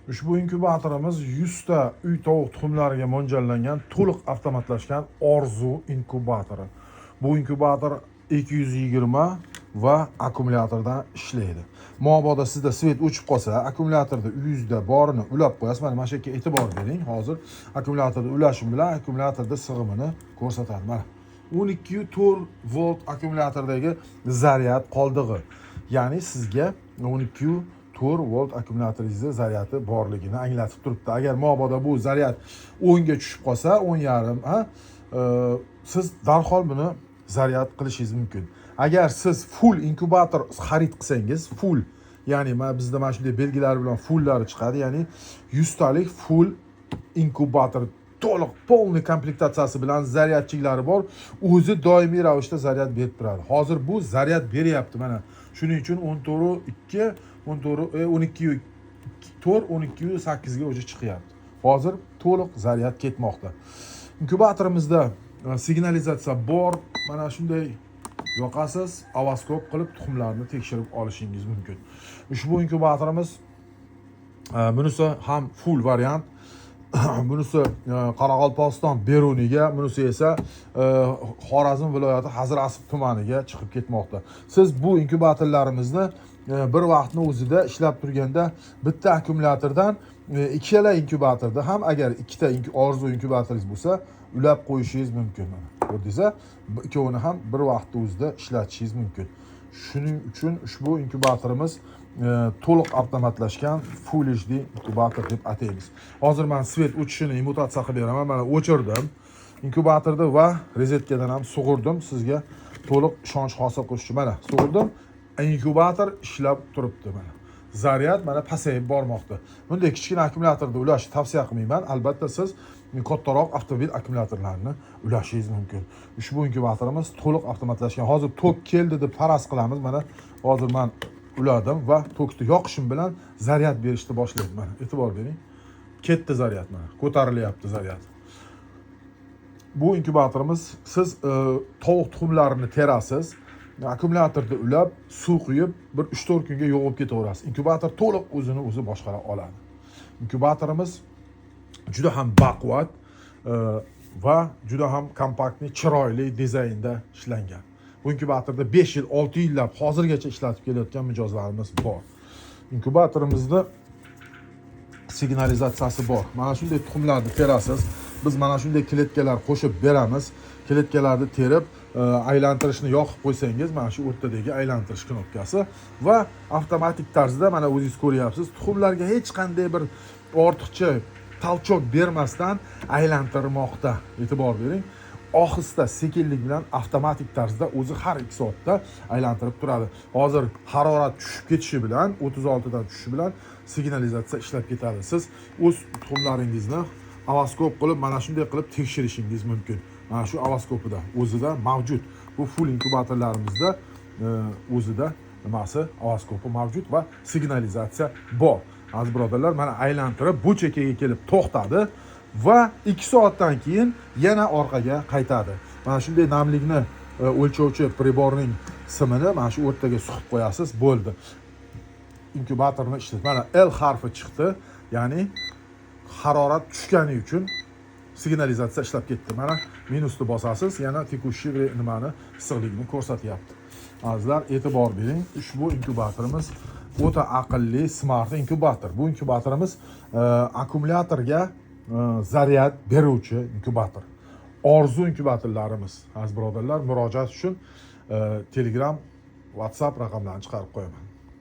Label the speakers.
Speaker 1: Ushbu inkubatorimiz 100 ta uy tovuq tuxumlariga mo'ljallangan, to'liq avtomatlashgan Orzu inkubatori. Bu inkubator 220 va akkumulyatordan ishlaydi. Mabodo sizda свет o'chib qolsa, akkumulyatorda uyingizda borini ulab qo'yasiz. Mana shu yerga e'tibor bering. Hozir akkumulyatorni ulashim bilan akkumulyatorda sig'imini ko'rsatadi. Mana 12,4 volt akkumulyatordagi zaryad qoldig'i. Ya'ni sizga 12,4 volt akkumulyatoringizda zaryadi borligini anglatib turibdi. Agar mabodo bu zaryad 10 ga tushib qolsa, 10,5, ha, siz darhol buni zaryad qilishingiz mumkin. Agar siz full inkubator xarid qilsangiz, full, ya'ni mana bizda mana shunday belgilar bilan fulllari chiqadi, ya'ni 100 talik full inkubator to'liq, полный komplektatsiyasi bilan, зарядчик lari bor, o'zi doimiy ravishda zaryad berib turadi. Hozir bu zaryad beryapti, mana shuning uchun 14,2, 14, 12,4, 12,8 ga уже chiqyapti. Hozir to'liq zaryad ketmoqda. Inkubatorimizda signalizatsiya bor. Mana shunday yoqasiz, ovoskop qilib tuxumlarni tekshirib olishingiz mumkin. Ushbu inkubatorimiz, bunisi ham full variant. Bunisi Qoraqalpog'iston Beruniyga, bunisi esa Xorazm viloyati Hazorasp tumaniga chiqib ketmoqda. Siz bu inkubatorlarimizni bir vaqtni o'zida ishlab turganda bitta akkumulyatordan ikkala inkubatorda ham, agar ikkita Orzu inkubatoringiz bo'lsa, ulab qo'yishingiz mumkin. Mana ko'rdingiz, ikkovini ham bir vaqtni o'zida ishlatishingiz mumkin. Shuning uchun ushbu inkubatorimiz to'liq avtomatlashgan Full HD inkubator deb ataymiz. Hozir man свет o'chishini imitatsiya qilib beraman. Mana o'chirdim inkubatorni va rozetkadan ham sug'urdim, sizga to'liq ishonch hosil qilish uchun. Mana sug'urdim, inkubator ishlab turibdi. Mana zaryad mana pasayib bormoqda. Bunday kichkina akkumulyatorni ulashni tavsiya qilmayman. Albatta, siz kattaroq avtomobil akkumulyatorlarini ulashingiz mumkin. Ushbu inkubatorimiz to'liq avtomatlashgan. Hozir tok keldi deb faraz qilamiz. Mana hozir man uladim va tokni yoqishim bilan zaryad berishni boshlaydi. Mana e'tibor bering, ketdi zaryad, mana ko'tarilyapti zaryad. Bu inkubatorimiz, siz tovuq tuxumlarini terasiz, akkumulyatorni ulab, suv quyib, bir 3-4 kunga yo'qolib ketaverasiz. Inkubator to'liq o'zini o'zi boshqara oladi. Inkubatorimiz juda ham baquvvat va juda ham kompaktniy, chiroyli dizaynda ishlangan. Bu inkubatorda 5 yil, 6 yillab hozirgacha ishlatib kelayotgan mijozlarimiz bor. Inkubatorimizda signalizatsiyasi bor. Mana shunday tuxumlarni terasiz. Biz mana shunday kletkalar qo'shib beramiz. Kletkalarni terib, aylantirishni yoqib qo'ysangiz, mana shu o'rtadagi aylantirish knopkasi va avtomatik tarzda, mana o'zingiz ko'ryapsiz, tuxumlarga hech qanday bir ortiqcha толчок bermasdan aylantirmoqda. E'tibor bering, ohista, sekinlik bilan avtomatik tarzda o'zi har 2 soatda aylantirib turadi. Hozir harorat tushib ketishi bilan, 36 dan tushishi bilan signalizatsiya ishlab ketadi. Siz o'z tuxumlaringizni ovoskop qilib, mana shunday qilib tekshirishingiz mumkin. Mana shu ovoskopida o'zida mavjud. Bu full inkubatorlarimizda o'zida nimasi, ovoskopi mavjud va signalizatsiya bor. Aziz birodarlar, mana aylantirib bu chekkaga kelib to'xtadi va 2 soatdan keyin yana orqaga qaytadi. Mana shunday namlikni o'lchovchi priborning simini mana shu o'rtaga suqib qo'yasiz, bo'ldi, inkubatorni ishlatib, mana L harfi chiqdi, ya'ni harorat tushgani uchun signalizatsiya ishlab ketdi. Mana minusni bosasiz, yana текущий nimani, issiqlikni ko'rsatyapti. Azizlar, e'tibor bering, ushbu inkubatorimiz o'ta aqlli smart inkubator. Bu inkubatorimiz akkumulyatorga zaryad beruvchi inkubator. Orzu inkubatorlarimiz. Aziz birodarlar, murojaat uchun Telegram, WhatsApp raqamlarini chiqarib qo'yaman.